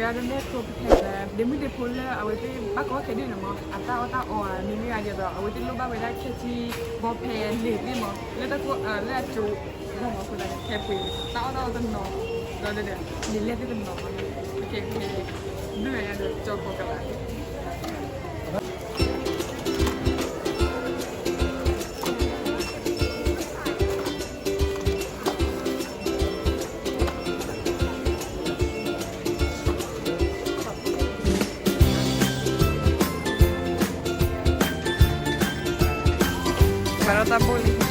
ယၤဒ်န့ၣ် ခိၣ်ဖဲလဲၣ် ဒ့မုၣ်ဒ့ဖိလၢအဝဲသ့ၣ်ဘၣ်ကီခဲဒ်န့ၣ်မး အတၢ်အီၣ်တၢ်အီဧါ မ့မ့ၢ်ဂၤဒ်သိး အဝဲသ့ၣ်လိၣ်ဘၣ်ဝဲဒၣ်ခဲဆံဘီဖဲလ့ၣ်သ့ၣ်မး လၢတၢ်ကိၢ် လၢအကၠိဂီၢ်မးအဃိသတးန့ၣ် ခဲပှ့ၤ တၢ်အီၣ်တၢ်အီတနီၤ ဒီးဒ်န့ၣ် လ့ၣ်သ့ၣ်တနီၤ ကဲ ဒုးယၤဒီးကၠီကီကလး ပာ်လီၤတၢ်ဘိၣ်လံ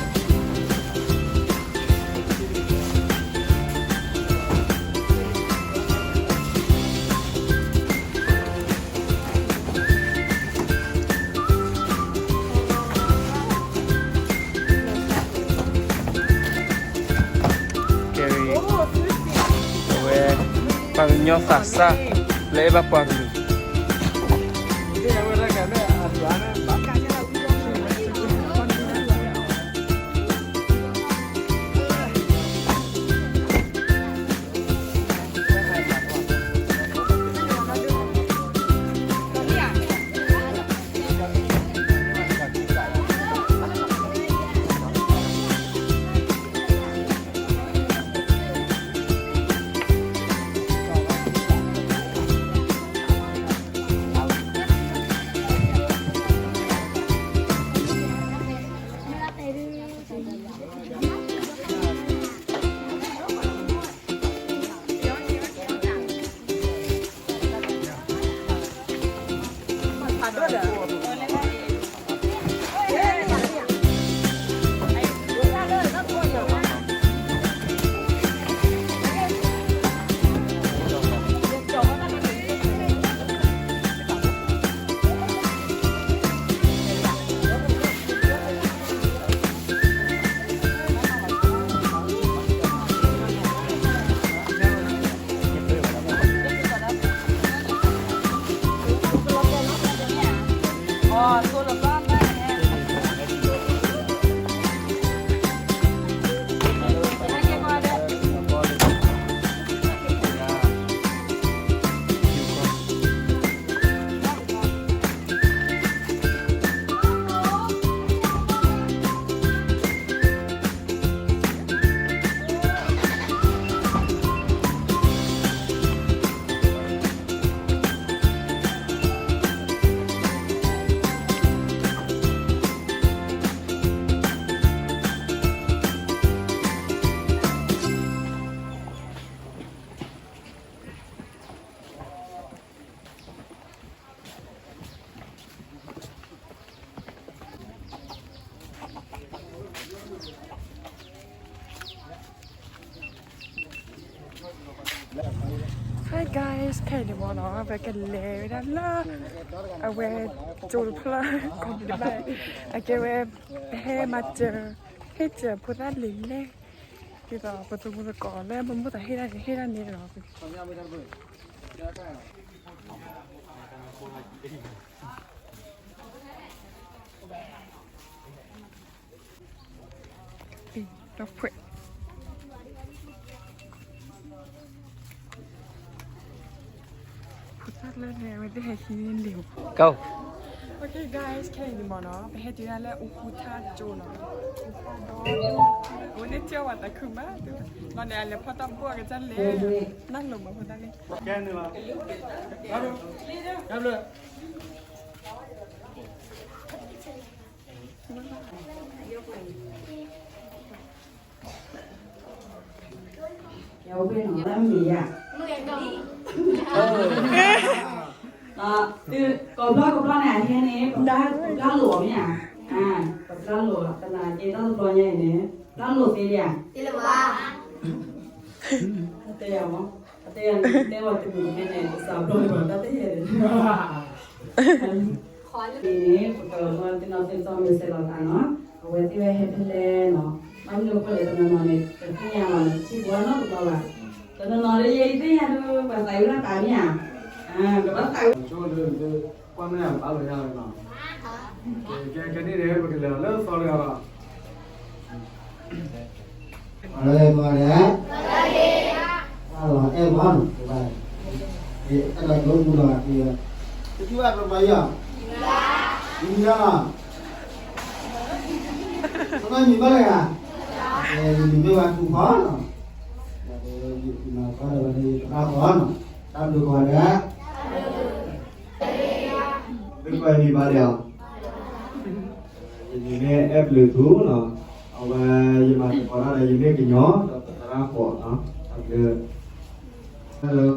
ကဲဝဲ အဝဲ ပှၤကညီသးစၢ် လၢအဲၣ်ဘၣ်ပှၤကလုာ် Hi guys, ခဲအံၤန့ၣ်မ့ၢ်နီၤ ပကလဲၤဝဲဒၣ်လၢ အဝဲ ကၠိတဖျၢၣ် ကီၢ်တဖျၢၣ် အကဲဝဲ ပဟဲမၤစၢၤ ဟ့ၣ်စၢၤဖိသၣ်လံာ်လဲၢ် ဒ်သိးပသူၣ်မူသကိးလၢပမိၢ်သးဟ့ၣ်ဒၣ်န့ၣ် ဟ့ၣ်ဒၣ်န့ၣ်လီၤ. ဖိသၣ်လၢန့ၣ် အဝဲသ့ၣ်ဟဲဟံးန့ၢ်လံာ် Okay guys, ခဲအံၤန့ၣ်မ့ၢ်နီၤ ပဟဲတုၤဒၣ်လၢအူဟူထၣ်ကၠိနီၤ အူဟူထၣ်ဒီ အဝဲန့ၣ်စၢၤဝဲတၢ်ခုမး လီၤန့ၣ် အလဲၤဖီၣ်တၢ်ဘိၣ်အကစၢ်လဲၤ နၢ်လိၤမးဖိသၣ်န့ၣ် ယဝဲနီၤ လၢမ့ၢ်ယၤ ကီၢ်ဘျီကီၢ်ဘျီန့ၣ် အဟဲန့ၣ် ပဘျါလိာ်အီၤမ့ၢ်ဧါ, ပဘျါလိာ် သနာ်က့တၢ်တဘျီညါအံၤန့ၣ် ဘျါလိာ်သ့ဒံးဧါ, တဲယၤမး, အတဲယၤန့ၣ် တဲဝဲတမုာ်န့ၣ် တစးဘျီန့ၣ် တၢ်တဟဲန့ၣ် န့ၣ် ပကမၤသ့ၣ်နီၣ်သ့ၣ်နီၣ်မ့ၢ်စဲးလီၤသးနီၤ, အဝဲသ့ၣ်ဝဲဟဲဖဲလဲၣ်နီၤ, ဘၣ်မနုၤအဃိလဲၣ်တနီၤနီၤန့ၣ် တသ့ၣ်ညါဘၣ်နီၤ, ထံၣ်ပှၤနီတဘျီဘၣ်, တနီၤနီၤဒီးယဲယသ့ၣ်ညါဒုး ပှၤသးဝံၣ်လၢသးမ့ၢ်ဧါ, ကဘၣ်သးဝံၣ် ကွၢ်မ့ၢ်အဘၣ်ဝဲဒၣ်နီၤ, ကဲဒ်န့ၣ် ပကလဲၤလီၤလၢသီတဂၤဘၣ် အလၢမၤလဲၣ်, အလီၤအဲၣ်မးနီၤ, ကဘၣ်လဲၣ်, အဲၣ်ဒိးဒိမူလီၤက့ၤ, တထံၣ်ဘၣ်ပမၤယီၤ, မံၤလီၤ, သနာ်မံၤဘၣ်လၢဂၤ, ယမံၤမ့ၢ်ဝဲထူဖီနီၤ, ယမၤသီဒီးဝဲယသရၣ်ဃီနီၤ, တၢ်ဘျုးကိးဂၤဒဲး, သုကွဲးမံၤဘၣ်လံဧါ, ယမံၤမ့ၢ်အဲၣ်ဘျုးထူနီၤ, အဝဲယမၤသကိးတၢ်ဒီးယမ့ၢ်ကညီ ဒီးပသရၣ်ဃီနီၤ, တၢ်ဘျုး, Hello,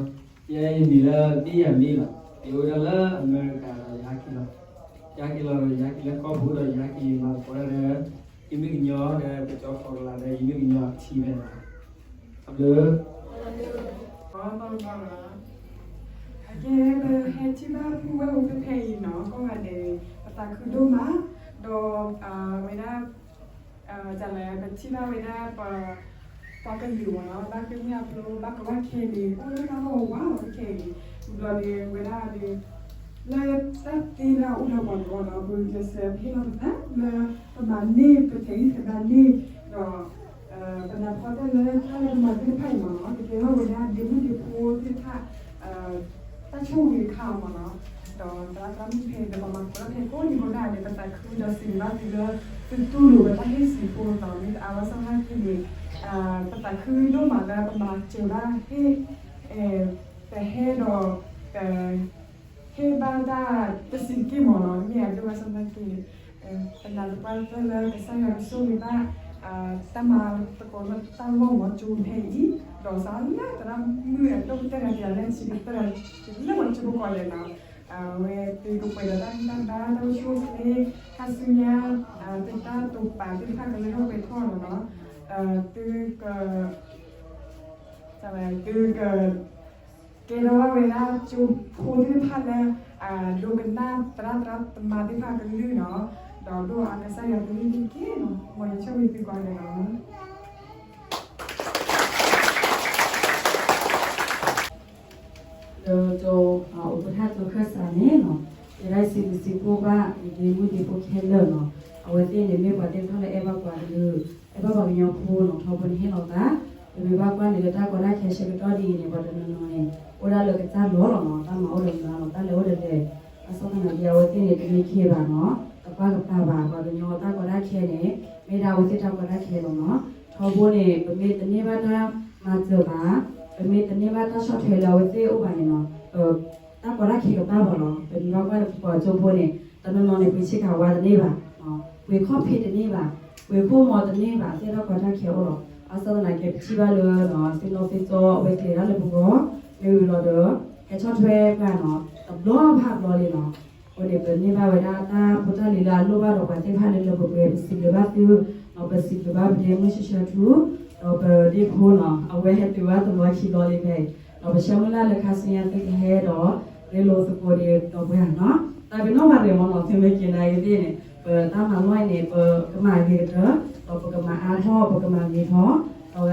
ယဲယမံၤလၢ Benjamin လီၤ, ယအိၣ်ဒၣ်လၢအမဲရကၤဒီးယဟဲက့ၤလီၤ, ယဟဲက့ၤလီၤဒီးယဟဲက့ၤလၢကီၢ်ပူၤဒီးယဟဲက့ၤမၤသကိးတၢ်ဒီး ယမ့ၢ်ကညီဒီး ပကၠီဖီကလၤဒီး ယမ့ၢ်ကညီအထံဖဲန့ၣ်လီၤ, တၢ်ဘျုး. အကဲ ပဟဲထံၣ်ဘၣ်ပုၢ်ဝဲၢ်အိၣ်ဖဲဖဲအံၤနီၤ ကိးဂၤဒဲး ပသးခုဒိၣ်မး, ဒီးဝဲဒၣ် လဲၣ် ပထံၣ်ဘၣ်ဝဲဒၣ် ပှၤကလုာ်မ့ၢ်နီၤ ဘၣ်ဃ့ၢ်မှံဟးဖျိး ဘၣ်ကီဘၣ်ခဲန့ၣ် အိၣ်လၢတၢ်ဂီၢ်ဝါလီၤခဲအံၤ, ဘျီဒီးဝဲဒၣ်ဒီး လၢတၢ်သ့လၢအအိၣ်လၢပှၤတဂီၢ်နီၤ ပကစၢ်ဟ့ၣ်လီၤပသးလၢ ပမၤန့ၢ် ပထဲးဂံၢ်ထဲးဘါန့ၢ် ဒီး ပနၢ်ဖီတၢ်လၢတၢ်လၢပမၤသ့ၣ်တဖၣ်အံၤမ့ၢ်နီၤ ကကဲထီၣ်ဝဲဒၣ်ဒ့မုၣ်ဒ့ဖိသ့ၣ်တဖၣ် တၢ်ဆိၣ်ဂ့ၤတခါမ့ၢ်နီၤ, ဒီးသရၣ်သရၣ်မုၣ်ဖဲဒီး ပမၤသကိးတၢ်ဖဲကိးနံၤကိးနၤန့ၣ် ပသးခုဒီးစံးဘျုးဘၣ်သုလၢ သုတူၢ်လိာ်ဝဲတၢ်ဟ့ၣ်စံးဖိနီၤ မ့ၢ်တအါဘၣ်ဆၣ်သနာ်က့န့ၣ် ပသးခုဒိၣ်မးလၢပမၤစၢၤဘၣ်ဟ့ၣ် ပဟဲဒီး ပ ဟ့ၣ်ဘၣ်တၢ်တဆံးတက့ၢ်မ့ၢ်နီၤ မ့ၢ်အဒိၣ်ဘၣ်ဆၣ်သနာ်က့န့ၣ် ပနာ်သပှၢ်တၢၢ်လၢကစၢ်ယွၤကဆိၣ်ဂ့ၤဘၣ် တၢ်မၤသကိးလၢတၢ်ဂီၢ်မ့ၢ်ကၠိဖဲအံၤ ဒီးစးလၢသရၣ်မုၣ်အဒိၣ်ကတၢၢ်တဂၤတဂၤလၢဆံးကတၢၢ်လၢပှၤကၠိဖိကိးဂၤဒဲးနီၤ အဝဲသုကပှဲၤဒီးတၢ်ဟ့ၣ်တၢ်ဘါတၢ်အိၣ်ဆူၣ်အိၣ်ချ့ ခါဆူညါ သုတၢ်တိာ်ပာ်သ့ၣ်တဖၣ်ကလၢထီၣ်ပှဲၤထီၣ်နီၤ သုက သုက ကဲထီၣ်ဘၣ်ဝဲဒၣ်ကၠိဖိသ့ၣ်တဖၣ်လၢ အဒိကနၣ်သရၣ်သရၣ်သမါသ့ၣ်တဖၣ်ကလုၢ်နီၤ ဒီးဒိၣ်အါကစၢ်ယွၤကလုၢ်န့ၣ်တက့ၢ်နီၤ မ်ယွၤဆိၣ်ဂ့ၤသုကိးဂၤဒဲးနီၤ ဒီးကၠိ ဥက္ကဋ္ဌ ကၠိခၢၣ်စးန့ၣ်နီၤ ယဲဒၣ်စံးဘျုးစံးဖှိၣ်ဘၣ် ယဒ့မုၣ်ဒ့ဖိခဲလၢာ်နီၤ အဝဲသ့ၣ်န့ၣ်မ့ၢ်ပှၤသ့ၣ်တဖၣ်လၢအဲၣ်ဘၣ်ပှၤကလုာ် အဲၣ်ဘၣ်ပှၤကညီဖိနီၤ ထီဘိန့ၣ်ဟ့ၣ်လီၤသး ပမ့ၢ်ဘၣ်ကွၢ်န့ၣ်လၢတၢ်ကီတၢ်ခဲဆၢကတီၢ်ဒ်အံၤန့ၣ် ပှၤတနီၤနီၤန့ၣ် အိၣ်ဒၣ်လၢကစၢ်လီၤလီၤနီၤ တၢ်မၤအိၣ်ဒီးမၤလီၤ တၢ်လဲၤအိၣ်ဒီးလဲၤ ဘၣ်ဆၣ်သနာ်က့အဝဲသ့ၣ်န့ၣ် တမ့ၢ်ခ့ဘၣ်နီၤ တပၢ်ကပၢ်ဘၣ် ပှၤကညီတၢ်ကီတၢ်ခဲန့ၣ် မ့ၢ်ဒၣ်အဝဲသ့ၣ်တၢ်ကီတၢ်ခဲလီၤနီၤ ထီဘိန့ၣ် ပမ့ၢ်တန့ၢ်ဘၣ်တၢ်မၤစၢၤဘၣ် ပမ့ၢ်တန့ၢ်ဘၣ်တၢ်ဆီၣ်ထွဲလၢအဝဲသ့ၣ်အိၣ်ဘၣ်န့ၣ်နီၤ တၢ်ကီတၢ်ခဲကဘၣ်ဘၣ်လီၤ ပမ့ၢ်ဘၣ်ကွၢ်လၢပပှၤကၠိဖိန့ၣ် တနီၤနီၤန့ၣ် ပှ့ၤဆ့ကၤဝါတန့ၢ်ဘၣ် ပှ့ၤခီၣ်ဖံးတန့ၢ်ဘၣ် ပှ့ၤခိၣ်မီၤတန့ၢ်ဘၣ် သ့ၣ်တၢ်ကီတၢ်ခဲအိၣ်လီၤ ဘၣ်ဆၣ်သနာ်က့ပထံၣ်ဘၣ်လၢ သ့ၣ်နီၣ်သ့ၣ်ကၠီအဝဲကျဲၤတၢ်လၢပဂီၢ် မ့ၢ်ဝံၤလီၤဒီး ဟဲဆီၣ်ထွဲပှၤနီၤ တဘျီဘၣ်ဘျီလံနီၤ အဃိန့ၣ် ပန့ၢ်ဘၣ်ဝဲဒၣ်တၢ်ဖိတၢ်လံၤလၢအလိၣ်ဘၣ်ဒီးပှၤသ့ၣ်တဖၣ်လၢလၢပှဲၤပှဲၤ ပစံးဘျုးဘၣ်သု ဒီးပစံးဘျုးဘၣ်ပဒ့မုၣ်ဆၢဆၢထူ ဒီးပဒ့ဖိနီၤ အဝဲဟဲတုၤဘၣ်တဘျီခံဘျီလံဖဲအံၤ ဒီးပဆၢမုၢ်လၢ်လၢခါဆူညါသုကဟဲဒီး ရ့လိာ်သကိးဒံးဒီးပှၤနီၤ တၢ်ပ့ၤနီၣ်ပှၤရ့မ့ၢ်နီၤ သုမ့ၢ်က့ၤနာ်က့ၤသ့ၣ်န့ၣ် ပတၢ်မၤလီၢ်အံၤန့ၣ် ပကမၤဂ့ၤကတၢၢ် ဒီးပကမၤအါထီၣ် ပကမၤဂ့ၤထီၣ် ဒီးဂၤ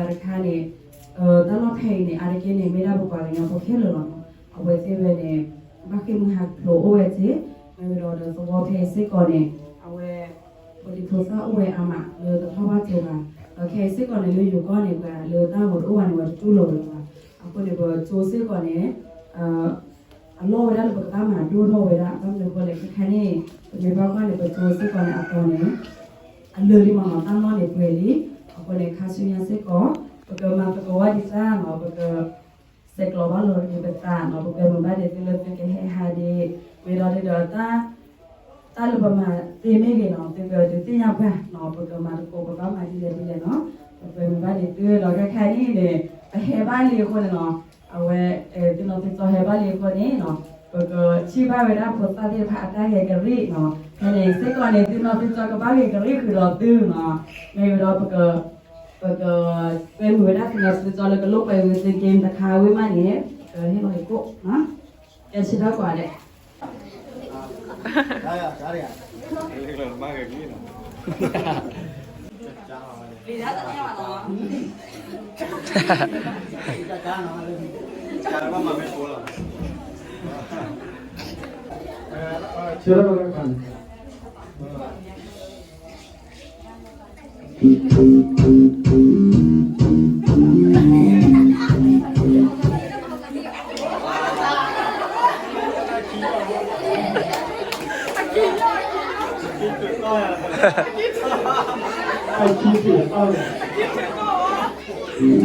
တခါန့ၣ် တၢ်လီၢ်ဖဲအံၤန့ၣ် အါတက့ၢ်န့ၣ် မ့ၢ်ဒၣ်ပပှၤကညီဖိခဲလၢာ်လီၤနီၤ အဝဲသ့ၣ်ဝဲန့ၣ် ဘၣ်ဃ့ၢ်မှံဟးဖျိးအိၣ်ဝဲသ့ၣ် မ့ၢ်ဝံၤဒီးသဝီဖဲအံၤစ့ၢ်ကီးန့ၣ် အဝဲ ဖိဒံဖိသၣ်အိၣ်ဝဲအါမးလၢတထီၣ်ဘၣ်ကၠိဘၣ် ဒီးခဲအံၤစ့ၢ်ကီးန့ၣ် လၢယိၤကီၢ်န့ၣ် ပှၤလၢတၢ်ဂီၤတအိၣ်ဘၣ်န့ၣ် ပှၤတတူၢ်လိာ်ဝဲဘၣ် အဃိန့ၣ် ပကၠိစ့ၢ်ကီးန့ၣ် အလီၢ်ဝဲဒၣ်လၢပကဘၣ်မၤဒိၣ်ထီၣ်ဝဲဒၣ် ဘၣ်မနုၤအဃိလဲၣ် ခဲခါန့ၣ် ပမ့ၢ်ဘၣ်ကွၢ်န့ၣ် ပကၠိစ့ၢ်ကီးန့ၣ် အသီန့ၣ် အလၢာ်လံမ့ၢ်နီၤ တၢ်လီၢ်န့ၣ်ပှဲၤလံ အဃိန့ၣ် ခါဆူညါစ့ၢ်ကီး ပကမၤသကိးဝဲဒ်တၢ်နီၤ ပက ဆဲးကျိးဘၣ်လီၤဒံးပသးနီၤ ပကွဲမုာ်ဘၣ်ဒံးသုလၢသုကဟဲဟးဒံး မ့ၢ်ဒီးဒ်ဒီး တၢ်လၢပမၤသ့မ့ၢ်ဂ့ၤနီၤ သုကဒုးသ့ၣ်ညါပှၤနီၤ ပကမၤသကိးပဘၣ်မၤဒ်လဲၣ်ဒ်လဲၣ်နီၤ ပကွဲမုာ်ဘၣ်ဒံးသုဒီးခဲခါန့ၣ်န့ၣ် ပဟဲဘၣ်လံအဃိန့ၣ်နီၤ အဝဲ သ့ၣ်နီၣ်သ့ၣ်ကၠီဟဲဘၣ်လံအဃိန့ၣ်နီၤ ပကထံၣ်ဘၣ်ဝဲဒၣ်ဖိသၣ်သ့ၣ်တဖၣ်အတၢ်ဂဲၤကရံၣ်နီၤ ဖဲန့ၣ်စ့ၢ်ကီးန့ၣ် သ့ၣ်နီၣ်သ့ၣ်ကၠီကဘၣ်ဂဲၤကရံၣ်ဃုာ်ဒီးသုနီၤ မ့ၢ်ဝံၤဒီး ပကကွဲမုာ်ဝဲဒၣ်သ့ၣ်နီၣ်သ့ၣ်ကၠီလၢကလိၣ်ပှဲၤဝံၤသုက့တခါဝံၤမးန့ၣ် ပဟ့ၣ်လီၤဟ့ၣ်ကိၣ်နီၤ ကဲဆၢထၢၣ်ကွၢ်ဒဲး ဆၢထၢၣ်ကွၢ် Thank you. We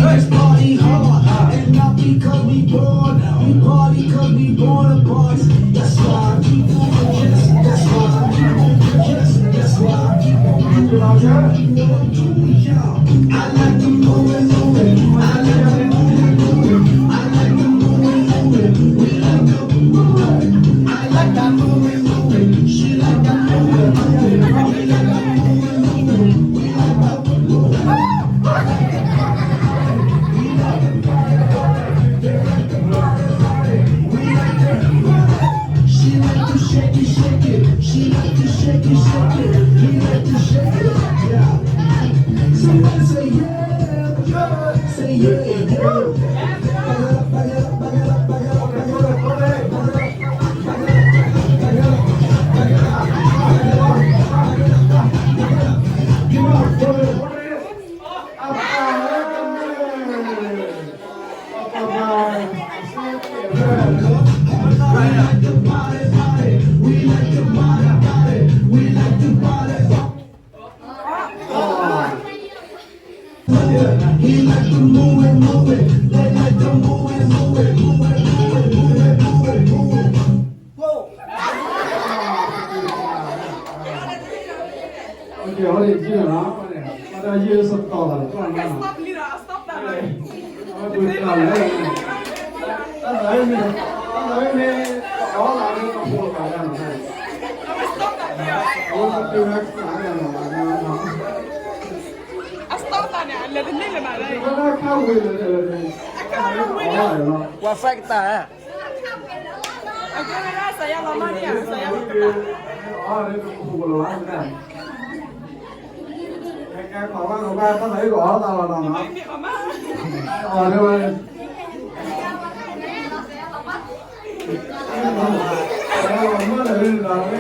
just party hard, and not because we bored. We party 'cause we born to party. That's why I keep moving, yes. That's why I keep moving, yes. That's why I keep on moving, yeah. I like to move it, move it. I like to move it, move it. I like to move it, move it. We like to move it. I like that move it, move it. She like that move it, move it. We like that move it, move it. She like to shake it, shake it. She like to shake it, shake it. We like to shake it, yeah. Somebody say yeah, yeah. Say yeah, yeah. Back it up, back it up, back it up, back it up, back it up, back it up.ပှၤ fact တၢ် ခီၣ်က့ၣ်န့ၣ် သုဘၣ်မၤလၢခီၣ်ဆၢတခါလီၤ. မ့ၢ်ကီးလၢ ခီၣ်ထွဲန့ၣ် သုဘၣ်မၤလၢခီၣ်က့ၣ်တခါလီၤ. သုဘၣ်ယီၤခီၣ်က့ၣ်တခါလီၤ.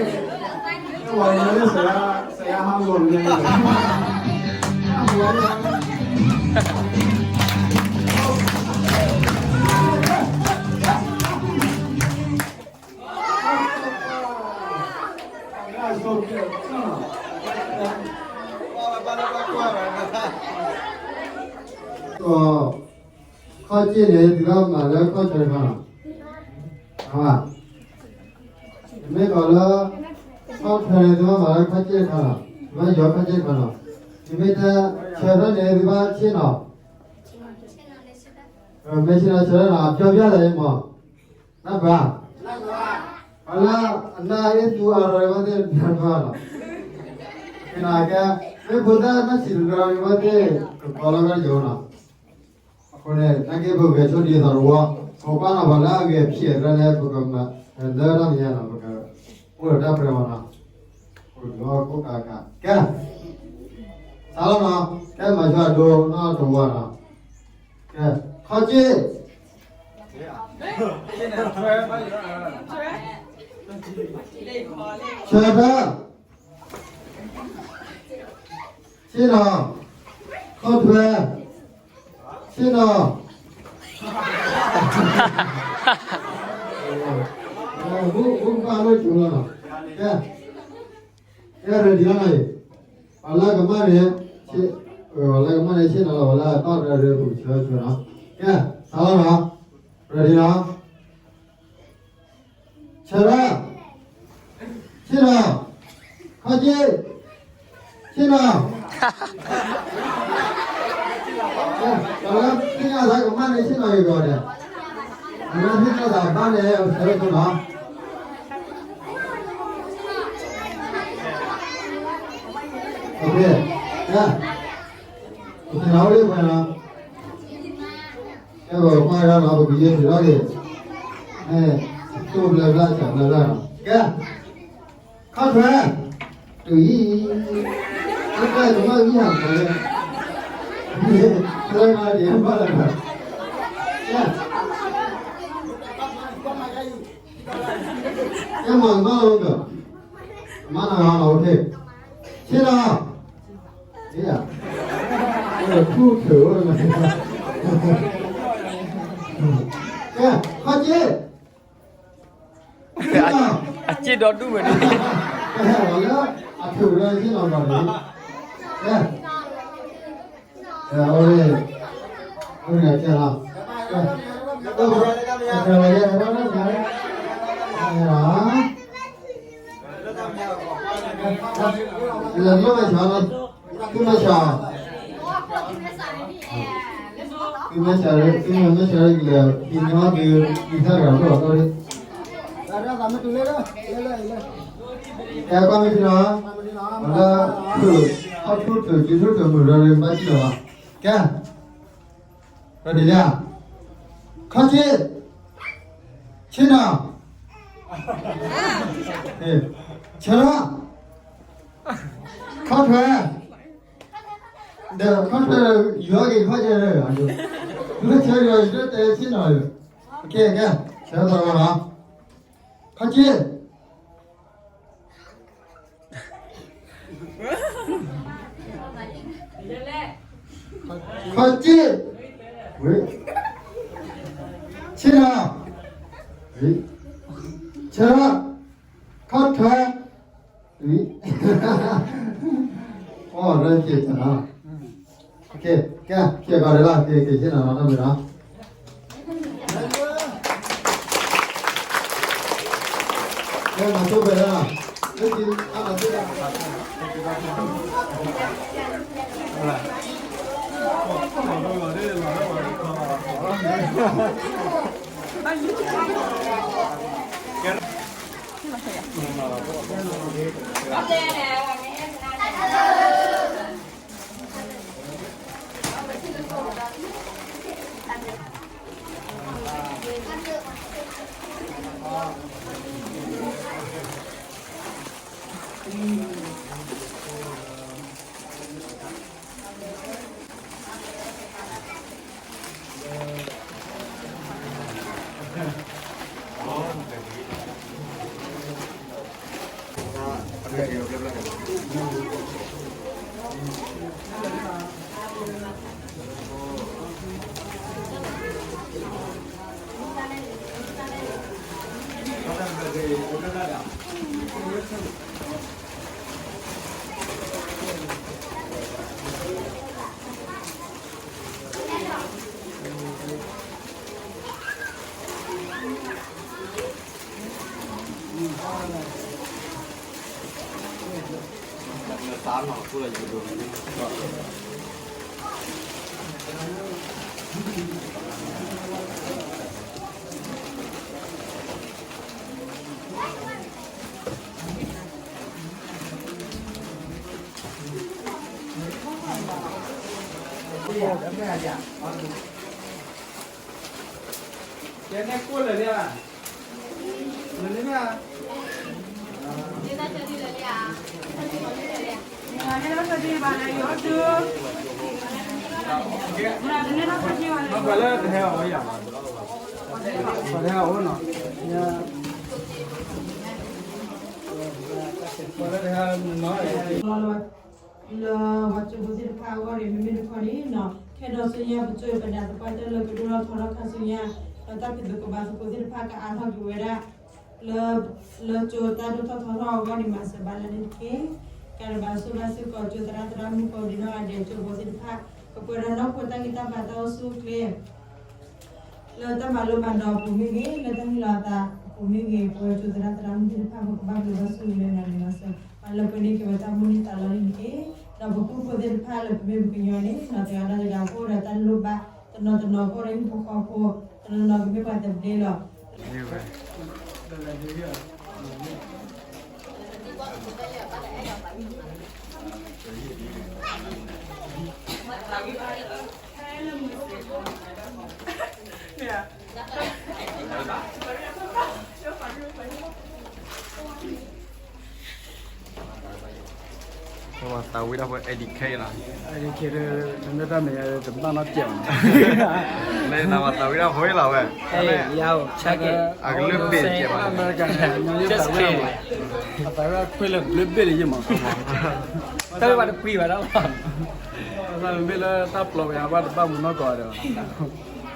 သုမ့ၢ်တဲဆၢထၢၣ်န့ၣ် သုဘၣ်ဆ့ၣ်နီၤ, မ့ၢ်ဆ့ၣ်နီၤဆၢထၢၣ်နီၤ အပျီပျီသးအံၤမး နၢ်ပၢၢ်, အလၢအနၢ်အ့ၣ်သူအါရီၤဘၣ်သ့ၣ် နၢ်ပၢၢ်လီၤ. ကနၣ်ကဲ မ့ၢ်ဖိသၣ်နၢ်ဆံးတရၢဘၣ်သ့ၣ် ကကီလီၤကဒီးယိာ်နီၤ. အဃိန့ၣ် နာ်က့ပဂဲၤဆိဒ်သိးတဝီ, ပကွၢ်နီၤပှၤလၢအဂဲၤဖံးအသးန့ၣ် ပကမၤလၢတၢ်မဲာ်ညါနီၤ ပကအိၣ်ဒီးတၢ်ပှဲၤမးနီၤ. အိၣ်ဒီးကိးကးကး ကဲ စးလီၤနီၤ ကဲမၤယွၤဒိနီၤတဝီနီၤ. ကဲ ခီၣ်က့ၣ် ဆၢထၢၣ် ဆ့ၣ်နီၤ, ခီၣ်ထွဲ ဆ့ၣ်နီၤ, မူကပၢ်လိၣ်ဆိလီၤနီၤ. ကဲ ကဲ ready လီၤနီၤအံၤ, ပှၤလၢကမၣ်န့ၣ် ပှၤလၢကမၣ်န့ၣ် ဆ့ၣ်နီၤလီၤ ပှၤလၢအဘၣ်ရၢ်ရၢပူၤဆၢဆၢနီၤ. ကဲ စးလီၤနီၤ ready နီၤ. ဆၢထၢၣ်, ဆ့ၣ်နီၤ, ခီၣ်က့ၣ်, ဆ့ၣ်နီၤ, ပှၤလၢသ့ၣ်ညါသးကမၣ်န့ၣ် ဆ့ၣ်နီၤဂ့ၤကီးဒဲး, ပှၤလၢသ့ၣ်ညါသးဘၣ်န့ၣ် ဆၢထၢၣ်နီၤ. ကဲ ကဲ အိၣ်လံပှဲၤနီၤ. ပကွၢ်ဒၣ်လီၤ ပကယဲၢ်သုးထီၣ်က့ၤ, တိၢ်ဘျၢဘျၢ စှၤဘျၢဘျၢလီၤ. ကဲ, ခီၣ်ထွဲ, တုၤအံၤ, အတၢ်ကမၣ်မံဟးမးလၢ, လၢနၤဒ်ဘၣ်လၢ, ကဲ, ကဲမၤကမၣ်လီၤက, မၤနၤလီၤ OK, ဆ့လီၤ. ထူၣ်ထုး, ကဲ, ခီၣ်က့ၣ်, အက့ၣ်ဒီဒူၣ်ဝဲန့ၣ်, ကဟဲလီၤလၢ အထုးလၢက့ၣ်လီၤဘၣ်န့ၣ်, ကဲ, အိၣ်န့ၣ်, အိၣ်န့ၣ်ကဲလီၤ, ကဲ, ကဲလီၤ, လဲၤလိၣ်ဝဲဆၣ်လီၤ, သုမဲဆၣ်, သုမဲဆၣ်, သုမဲဆၣ်လၢကလဲၤ ဟံးန့ၢ်အီၣ်သု အံသၣ်တဂၤတအိၣ်လီၤ, ကဲကွၢ်မ့ၢ်ထံလီၤ, လၢ, ဟီၣ်ထူၣ်ထုး က့ၣ်ထူၣ်ထုး မုၢ်ရီဒုး ဘၣ်ကံၣ်လီၤဘၣ်, ကဲ ဒီးဒ်လဲၣ်, ခီၣ်က့ၣ်, ဆ့နီၤ, ဆၢထီၣ်, ခီၣ်ထွဲ, ဒီးခီၣ်ထွဲ, ယွၤက့ၤခီၣ်က့ၣ်, ယွၤဆၢယွၤ ယွၤတဲဆ့နီၤ, ကဲ, ကဲ, ဆၢထီၣ်သးလီၤ, ခီၣ်က့ၣ် ခီၣ်က့ၣ်, ဆ့နီၤ, ဆၢထီၣ်, ခီၣ်ထွဲ, အီၣ်ရၢက့ၤနီၤ, ကဲ, ကဲ, ကဲဘၣ်လၢ်လၢ် ကဲ, ကဲဆ့နီၤနီၤ တၢ်မုၢ်နီၤ ကဲ မၤဆိဖဲလၢ်, လၢက့ၤ အါမၤဆိဖဲလၢ်, လၢပှၤကၠိဖိသ့ၣ်တဖၣ်အဂီၢ်န့ၣ် မ့မ့ၢ်တခီန့ၣ်နီၤ ခဲဒီးဆူညါ ပကၠိပဒၣ်သပှၢ်တၢၢ်လၢကဒိၣ်ထီၣ်ထီထီၣ်ခါဆူညါ ဒီးတၢ်ဖံးသကိးမၤသကိးသ့ၣ်တဖၣ်ကအါထီၣ်က့ၤဝဲဒၣ် လၢ လၢကၠိတၢ်ဒိၣ်ထီၣ်ထီထီၣ်အဂီၢ်န့ၣ် မၤစၢၤဘၣ်လၢန့ၣ်တက့ၢ်. ကးဒံးဘၣ်ဆိဘၣ်စ့ၢ်ကီး ကၠိသရၣ်သရၣ်မုၣ်ကိးဒံးနီၢ်ဂၤဒဲး ကၠိဖိသ့ၣ်တဖၣ် ကပှဲၤဒီးနီၢ်ခိတၢ်ဂံၢ်တၢ်ဘါတၢ်အိၣ်ဆူၣ်အိၣ်ချ့ လၢတၢ်မၤလိမၤဒိးအပူၤမ့ၢ်ဂ့ၤ, လၢတၢ်ဟ့ၣ်လီၤအသးအပူၤမ့ၢ်ဂ့ၤ, ပဝဲကၠိသရၣ်သရၣ်မုၣ်သ့ၣ်တဖၣ် ပကဘၣ်ဘျုးဘၣ်ဆိၣ်ဂ့ၤလၢနၤန့ၣ်လီၤ. ပှၤလၢပှဲၤန့ၢ်က့ၤဝဲတၢ်မိၣ်န့ၢ်သးလီန့ၣ်တက့ၢ်. ဒီးပကူဖိသ့ၣ်တဖၣ်လၢပမ့ၢ်ပကညီန့ၣ် နီၢ်တဂၤဒီးတဂၤကအိၣ်ဒီးတၢ်လိၣ်ဘၣ်, တနီၤတနီၤကအိၣ်ဒီးဟံၣ်ဖိဃီဖိ, တနီၤနီၤကမ့ၢ်ပှၤသဘျ့လီၤ. ဖဲလၢမုၢ်ဆ့ၣ်ထီၣ်န့ၣ်ဒီး သးဝံၣ်ဒၣ်ဖိ A D K လီၤ. A D K ဒီး နမ့ၢ်တၢ်မဲာ်ညါတဘၣ်နီတစဲးဘၣ်နီၤ. လၢနသးဝံၣ်ဒၣ်ဖိလီၤဝဲ, အကလုၢ်ဘ့ၣ်တစဲးဘၣ်, အသးဝံၣ်ခွ့လၢဘျၢဘ့ၣ်လၢယမၤ, တၢ်ဘၣ်တပှံၤဘၣ်ဒီး, မ့ၢ်လၢတၢ်ပျီပယါဘၣ်တဘၣ်မူနီၢ်ကီၢ်ဒီး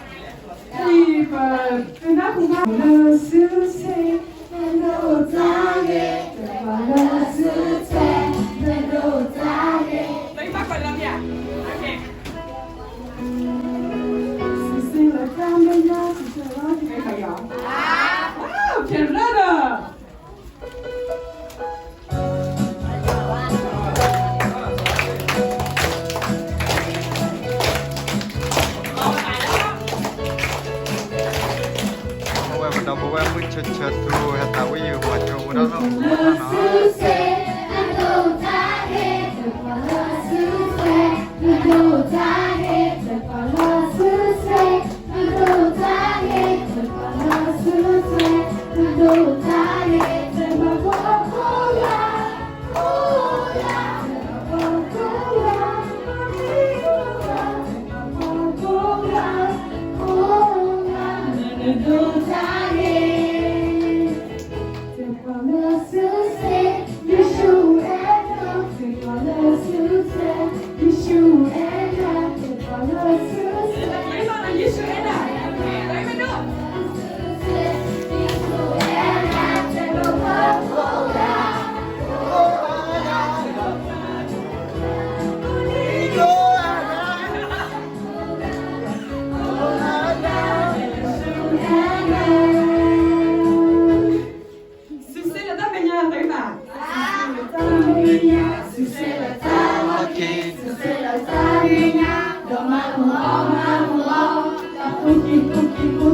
ပဝဲပဒီပုၢ်ဝဲၢ်မုၢ်ဆၢဆၢထူ ဟဲသးဝံၣ်ယုာ်ပှၤကၠိဖိတၢ်လီၢ်မူနီၤ.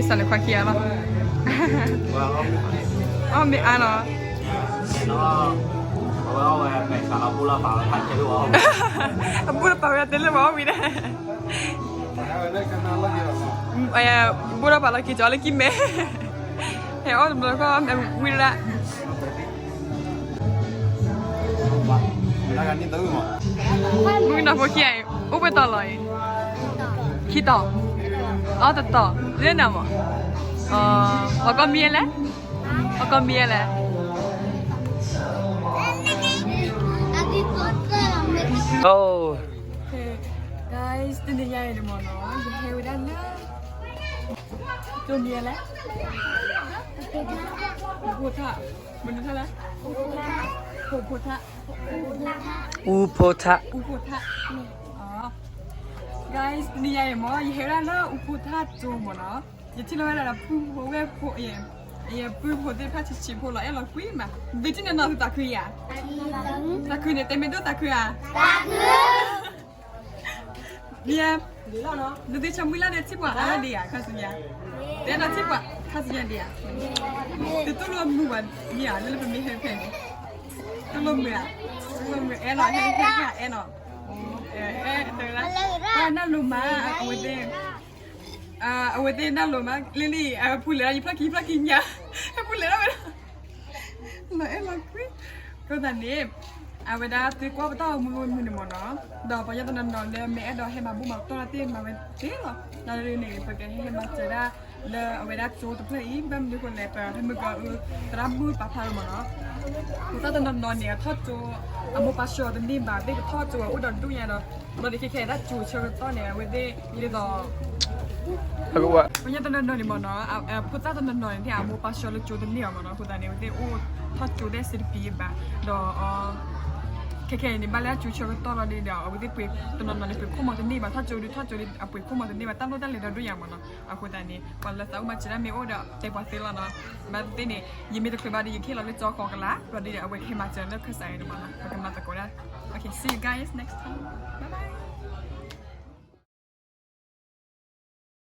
စးလၢခွါခံဂၤလီၤ. အီၣ်မ့ၢ်အါနီၤ. အဘူၣ်တပာ်ဝဲတဲလၢပှၤအီၣ်ဝံၤန့ၣ်, ဘူၣ်တပာ်လီၤက့ၤကီလၢကံၢ်မဲ, ဟဲအီၣ်တဘျီခီ ဝံၤဒၣ် မုၢ်ကနီၤဖိခံဂၤအံၤ အိၣ်ပှဲၤတီၤလီၤအံၤ, ခံတီၤ, အီၣ်တတီၤ, လၢနၤမး, ပှၤကိးမံၤလဲၣ်, ပှၤကိးမံၤလဲၣ်. Guys, တနံၤညါအံၤန့ၣ်မ့ၢ်နီၤ ယဟဲဝဲဒၣ်လၢ ကၠိမံၤလဲၣ်, ဖိထၣ်, မနုၤလဲၣ်, ဖိထၣ်, အူဖိထၣ်, အူဖိထၣ်, အူဖိထၣ်, guys, တနံၤညါအံၤမ့ၢ် ယဟဲဝဲဒၣ်လၢအူဖိထၣ်ကၠိမ့ၢ်နီၤ, ယထံၣ်လီၤဝဲဒၣ်ဒီးပုၢ်ဖိဝဲၢ်ဖိ, ယပုၢ်ဖိသ့ၣ်တဖၣ်ဆံးဆံးဖိလီၤ အဲၣ်လီၤကွံမး, သုထံၣ်နီၤနီၤသုသးခုဧါ, သးခုန့ၣ် တဲမ့ၢ်ဒိၣ်သးခုဧါ, မ့ၢ်ဧါ, နသုဆၢမုၢ်လၢ်ဒီးထံၣ်ပှၤအါဒံးဧါ ခါဆူညါ, တဲဒီးထံၣ်ပှၤခါဆူညါဒံးဧါ, တတူၢ်လိာ်မုာ်ဘၣ်မ့ၢ်ဧါ လၢလၢပမ့ၢ်ဟဲဖဲန့ၣ်, တူၢ်လိာ်မုာ်ဧါ, တူၢ်လိာ်မုာ် အဲၣ်လီၤ ဟဲဟဲဟဲအဲၣ်နီၤ, အဲၣ်တဂၤ, နၢ်လိၤမး အဝဲသ့ၣ် အဝဲသ့ၣ်နၢ်လိၤမး လံလံ အဖူလဲၤဒီးယဖျီၣ်ခံ ဖျီၣ်ခံညါ, အဖူလဲၤဒၣ်ဝဲဒၣ်, လီၤအဲၣ်လီၤကွံ, အဃိသတးန့ၣ် အဝဲဒၣ်သုကွၢ်ပတၢ်အိၣ်မူမုာ်န့ၣ်မ့ၢ်နီၤ, ဒီးပှၤကညီတနီၤနီၤလၢမ့ၢ်အဲၣ်ဒိးဟဲမၤဘူၣ်မၤတီၢ်တၢ်သ့ၣ်မၤဝဲသ့လီၤ, ဒီးန့ၣ် ပကဟဲဟဲမၤစၢၤဒၣ် လၢအဝဲဒၣ်ကၠိတဖျၢၣ်အံၤ ဘၣ်မနုၤအဃိလဲၣ် ပဟဲမုၢ်ကီၤအု သရၣ်မုၣ်ပာ်ဖျါလီၤမ့ၢ်နီၤ, ဖိသၣ်တနီၤနီၤန့ၣ် အထီၣ်ကၠိ အမိၢ်ပၢ်ဆှၢတန့ၢ်ဘၣ် သ့ၣ်ကထီၣ်ကၠိအအိၣ်ဒီးဒူၣ်ညါဒီး ဘျီဒ်ခဲခဲဒၣ်ကၠိဆၢကတီၢ်န့ၣ် အဝဲသ့ၣ်ဒ်သိး ပှၤကညီတနီၤနီၤန့ၣ်မ့ၢ်နီၤ, ဖိသၣ်တနီၤနီၤန့ၣ် အမိၢ်ပၢ်ဆှၢလၢကၠိတန့ၢ်အီၤမ့ၢ်နီၤ, အဃိသတးန့ၣ် အဝဲသ့ၣ်အိၣ်ထီၣ်ကၠိသ့ၣ်စ့တပံၤဘၣ်, ဒီး ခဲခဲအံၤန့ၣ် ဘၣ်လၢအကၠိဆၢကတီၢ်လီၤဒ်ဒီး အဝဲသ့ၣ်ပှ့ၤတနီၤနီၤန့ၣ် ပှ့ၤခိၣ်မီၤတန့ၢ်ဘၣ်, ထီၣ်ကၠိဒုးထီၣ်ကၠိဒုး အပှ့ၤခိၣ်မီၤတန့ၢ်ဘၣ် တၢ်လိၣ်တၢ်လဲၤဒီးဒူၣ်ညါမ့ၢ်နီၤ, အဃိသတးန့ၣ် ပှၤလၢသးအိၣ်မၤစၢၤတၢ်မ့ၢ်အိၣ်ဒီးတဲပှၤသ့လီၤနီၤ, ဘၣ်သ့ၣ်န့ၣ် ယမ့ၢ်တချုးဘၣ်ဒီး ယကဟ့ၣ်လီၤလၢကၠိဃိးကလး ဘျီဒ်ဒီး အဝဲကဟဲမၤစၢၤလၢခၢၣ်စးအံၤန့ၣ်မ့ၢ်နီၤ, ပကမၤသကိးဒၣ်, okay, see you guys next time, bye bye.